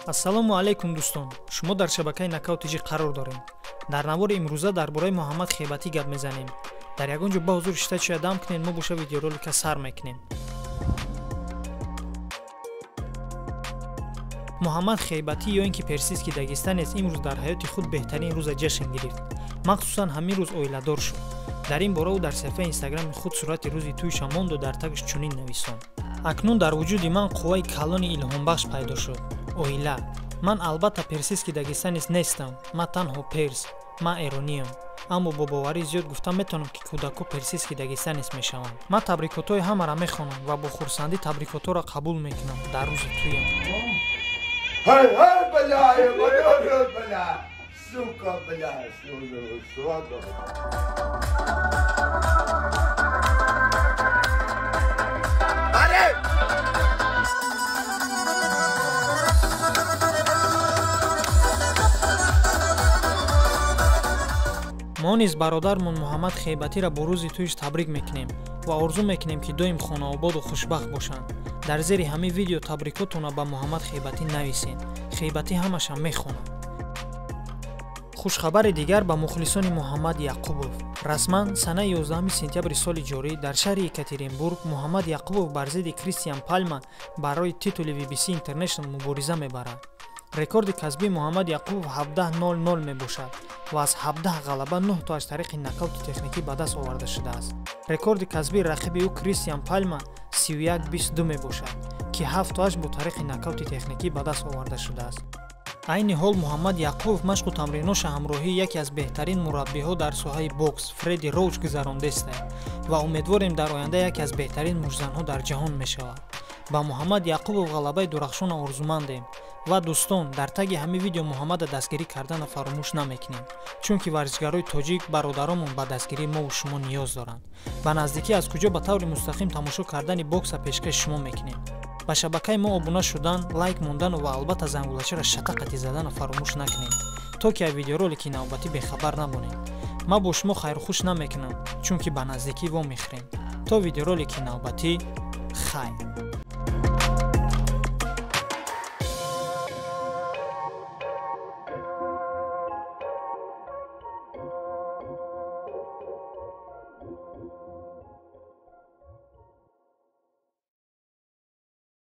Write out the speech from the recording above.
Ассалому алайкум дӯстон, шумо дар шабакаи Нокаут ТЖ қарор дорем. Дар навори имрӯза дар бораи Муҳаммад Хебатӣ гап мезанем. Дар ягон ҷо ба ҳузур шита чоя дам кунед, мо боша видеоролика сар мекунем. Муҳаммад Хейбатӣ ё ин ки персидский дагестанец имрӯз дар ҳаёти худ беҳтарин рӯза ҷашн гирифт. Махсусан ҳамин рӯз оиладор шуд. Дар ин бора ӯ дар саҳифаи инстаграми худ сурати рӯзи тӯйша монду дар тагш чунин нависон: акнун дар вуҷуди ман қувваи калони илҳомбахш пайдо шуд. Оила. Ман албатта персидский дагестанец нестам, ман танҳо перс, ман эрониям. Аммо бо боварии зиёд гуфта метавонам, ки кӯдакҳо персидский дагестанец мешаванд. Ман табрикотҳои ҳамаро мехонам ва бо хурсандӣ табрикотҳоро қабул мекунам дар рӯзи тӯям. Эй, эй, бля, бля, сука, бля, сука. Мо низ бародармон Муҳаммад Хейбатиро бо рӯзи тӯйш табрик мекунем ва орзу мекунем, ки доим хонаободу хушбахт бошанд. Дар зери ҳамин видео табрикотонро ба Муҳаммад Хейбатӣ нависед. Хейбатӣ ҳамаша мехонад. Хушхабари дигар ба мухлисони Муҳаммад Яқубов. Расман санаи 11 сентябри соли ҷорӣ дар шаҳри Екатеринбург Муҳаммад Яқубов бар зидди Кристиан Палма барои титули WBC International мубориза мебарад. Рекорди касбии Муҳаммад Яқубов 17-0-0 мебошад ва аз 17 ғалаба 9 то аз тариқи нокаути техникӣ ба даст оварда шудааст. Рекорди касбии рақиби ӯ Кристиан Палма 31-22 мебошад, ки 7 тоаш бо тариқи нокаути техникӣ ба даст оварда шудааст. Айни ҳол Муҳаммад Яқубов машқу тамриноша ҳамроҳии яке аз беҳтарин мураббиҳо дар соҳаи бокс Фредди Роуч гузарондестад ва умедворем дар оянда яке аз беҳтарин муштзанҳо дар ҷаҳон мешавад. Ба Муҳаммад Яқубов ғалабаи дурахшона орзумандем ва дӯстон, дар таги ҳамин видео Муҳаммада дастгирӣ кардана фаромӯш намекунем, чунки варзишгарои тоҷик бародаромон ба дастгирии мову шумо ниёз доранд. Ба наздикӣ аз куҷо ба таври мустақим тамошо кардани бокса пешкаши шумо мекунем. Ба шабакаи мо обуна шудан, лайк мондану ва албатта зангулачаро шатақати задана фаромӯш накунед, то ки аз видеоролики навбатӣ бехабар набонед. Ман бо шумо хайрухуш намекунам, чунки ба наздикӣ вомехӯрем. То видеоролики навбатӣ, хайр.